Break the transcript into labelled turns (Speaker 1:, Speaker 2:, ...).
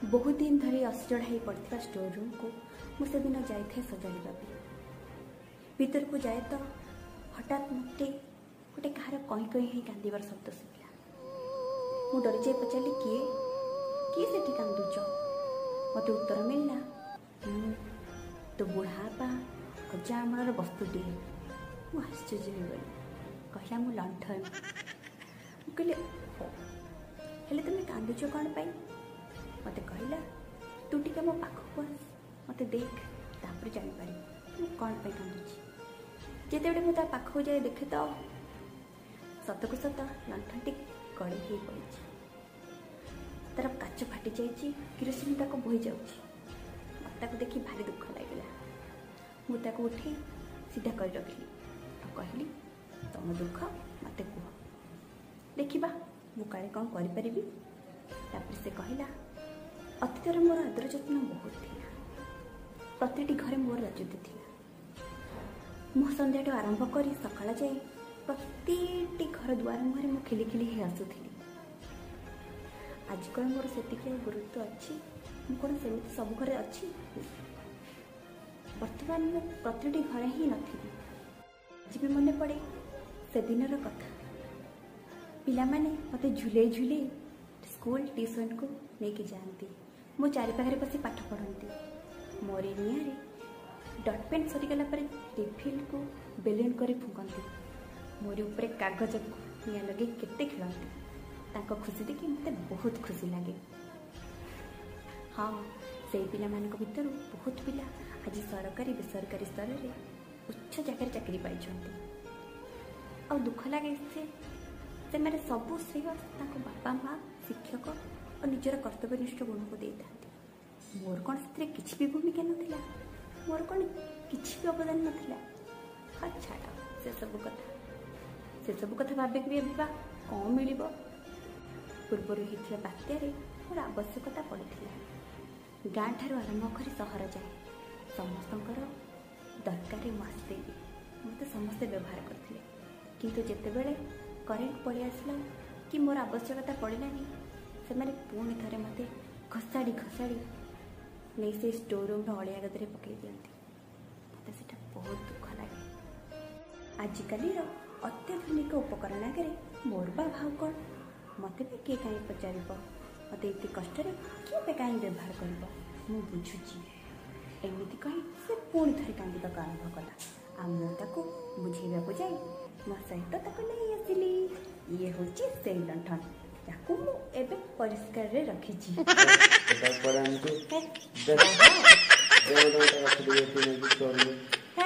Speaker 1: ବହୁତ ଦିନ ଧରି ଅସଜଡ଼ା ହେଇ ପଡ଼ିଥିବା ଷ୍ଟୋର ରୁମ୍କୁ ମୁଁ ସେଦିନ ଯାଇଥାଏ ସଜାଡ଼ିବା ପାଇଁ। ଭିତରକୁ ଯାଏ ତ ହଠାତ୍ ମୋତେ ଗୋଟେ କାହାର କଇଁ କଇଁ ହେଇ କାନ୍ଦିବାର ଶବ୍ଦ ଶୁଭିଲା। ମୁଁ ଡରିଯାଇ ପଚାରିଲି, କିଏ କିଏ ସେଠି କାନ୍ଦୁଛ? ମୋତେ ଉତ୍ତର ମିଳିଲା, ମୁଁ ତୋ ବୁଢ଼ା ବାପା ଅଜା ଅମଳର ବସ୍ତୁଟିଏ। ମୁଁ ଆଶ୍ଚର୍ଯ୍ୟ ହୋଇଗଲି। କହିଲା, ମୁଁ ଲଣ୍ଠନ। ମୁଁ କହିଲି, ହେଲେ ତୁମେ କାନ୍ଦୁଛ କ'ଣ ପାଇଁ? ମୋତେ କହିଲା, ତୁ ଟିକେ ମୋ ପାଖକୁ ଆସ, ମୋତେ ଦେଖ, ତାପରେ ଜାଣିପାରିବୁ ମୁଁ କ'ଣ ପାଇଁ କାନ୍ଦୁଛି। ଯେତେବେଳେ ମୁଁ ତା ପାଖକୁ ଯାଇ ଦେଖେ ତ ସତକୁ ସତ ଲଣ୍ଠନଟି ଗଳେଇ ହେଇ ପଡ଼ିଛି, ତାର କାଚ ଫାଟି ଯାଇଛି, କିରୋସିନ ତାକୁ ବୋହି ଯାଉଛି। ମୋତେ ତାକୁ ଦେଖି ଭାରି ଦୁଃଖ ଲାଗିଲା। ମୁଁ ତାକୁ ଉଠେଇ ସିଧା କରି ରଖିଲି ଆଉ କହିଲି, ତମ ଦୁଃଖ ମୋତେ କୁହ, ଦେଖିବା ମୁଁ କାଳେ କ'ଣ କରିପାରିବି। ତାପରେ ସେ କହିଲା, ଅତୀତରେ ମୋର ଆଦର ଯତ୍ନ ବହୁତ ଥିଲା, ପ୍ରତିଟି ଘରେ ମୋର ରାଜୁତି ଥିଲା। ମୁଁ ସନ୍ଧ୍ୟାଠୁ ଆରମ୍ଭ କରି ସକାଳ ଯାଏ ପ୍ରତିଟି ଘର ଦୁଆର ମୁହଁରେ ମୁଁ ଖିଲି ଖିଲି ହେଇ ଆସୁଥିଲି। ଆଜି କ'ଣ ମୋର ସେତିକି ଆଉ ଗୁରୁତ୍ୱ ଅଛି? ମୁଁ କ'ଣ ସେମିତି ସବୁ ଘରେ ଅଛି? ବର୍ତ୍ତମାନ ମୁଁ ପ୍ରତିଟି ଘରେ ହିଁ ନଥିଲି। ଆଜି ବି ମନେ ପଡ଼େ ସେଦିନର କଥା। ପିଲାମାନେ ମୋତେ ଝୁଲେଇ ଝୁଲେଇ ସ୍କୁଲ ଟ୍ୟୁସନକୁ ନେଇକି ଯାଆନ୍ତି, ମୋ ଚାରିପାଖରେ ବସି ପାଠ ପଢ଼ନ୍ତି। ମୋରି ନିଆଁରେ ଡଟ୍ ପେନ୍ ସରିଗଲା ପରେ ରିଫିଲ୍କୁ ବେଲୁନ୍ କରି ଫୁଙ୍କନ୍ତି। ମୋରି ଉପରେ କାଗଜକୁ ନିଆଁ ଲଗେଇ କେତେ ଖେଳନ୍ତି। ତାଙ୍କ ଖୁସି ଦେଖି ମୋତେ ବହୁତ ଖୁସି ଲାଗେ। ହଁ, ସେଇ ପିଲାମାନଙ୍କ ଭିତରୁ ବହୁତ ପିଲା ଆଜି ସରକାରୀ ବେସରକାରୀ ସ୍ତରରେ ଉଚ୍ଚ ଜାଗାରେ ଚାକିରି ପାଇଛନ୍ତି। ଆଉ ଦୁଃଖ ଲାଗେ ସେ ସେମାନେ ସବୁ ଶ୍ରେୟ ତାଙ୍କ ବାପା ମା, ଶିକ୍ଷକ ଓ ନିଜର କର୍ତ୍ତବ୍ୟନିଷ୍ଠ ଗୁଣକୁ ଦେଇଥାନ୍ତି। ମୋର କ'ଣ ସେଥିରେ କିଛି ବି ଭୂମିକା ନଥିଲା? ମୋର କ'ଣ କିଛି ବି ଅବଦାନ ନଥିଲା? ହଁ, ଛାଡ଼ ସେସବୁ କଥା। ସେସବୁ କଥା ଭାବିକି ବି ଏବେ ବା କ'ଣ ମିଳିବ? ପୂର୍ବରୁ ହେଇଥିବା ବାତ୍ୟାରେ ମୋର ଆବଶ୍ୟକତା ପଡ଼ିଥିଲା। ଗାଁ ଠାରୁ ଆରମ୍ଭ କରି ସହର ଯାଏ ସମସ୍ତଙ୍କର ଦରକାରରେ ମୁଁ ଆସିଥିଲି। ମୋତେ ସମସ୍ତେ ବ୍ୟବହାର କରିଥିଲେ। କିନ୍ତୁ ଯେତେବେଳେ କରେଣ୍ଟ ପଳେଇ ଆସିଲା କି ମୋର ଆବଶ୍ୟକତା ପଡ଼ିଲାନି, ସେମାନେ ପୁଣି ଥରେ ମୋତେ ଘୋଷାଡ଼ି ଘୋଷାଡ଼ି ନେଇ ସେଇ ଷ୍ଟୋର ରୁମ୍ର ଅଳିଆ ଗଦାରେ ପକାଇ ଦିଅନ୍ତି। ମୋତେ ସେଇଟା ବହୁତ ଦୁଃଖ ଲାଗେ। ଆଜିକାଲିର ଅତ୍ୟାଧୁନିକ ଉପକରଣ ଆଗରେ ମୋର ବା ଭାଉ କ'ଣ? ମୋତେ ବି କିଏ କାହିଁ ପଚାରିବ? ମୋତେ ଏତେ କଷ୍ଟରେ କିଏ ବି କାହିଁ ବ୍ୟବହାର କରିବ? ମୁଁ ବୁଝୁଛି। ଏମିତି କହି ସେ ପୁଣି ଥରେ କାନ୍ଦିବାକୁ ଆରମ୍ଭ କଲା। ଆଉ ମୁଁ ତାକୁ ବୁଝେଇବାକୁ ଯାଇ ମୋ ସହିତ ତାକୁ ନେଇ ଆସିଲି। ଇଏ ହେଉଛି ସେଇ ଲଣ୍ଠନ ଯାକୁ ମୁଁ ଏବେ ପରିଷ୍କାରରେ ରଖିଛି।
Speaker 2: ତାପରେ ଏମିତି ରଖିଦେବି ଏଠି ନେଇକି ଷ୍ଟୋରରେ।
Speaker 1: ହେ।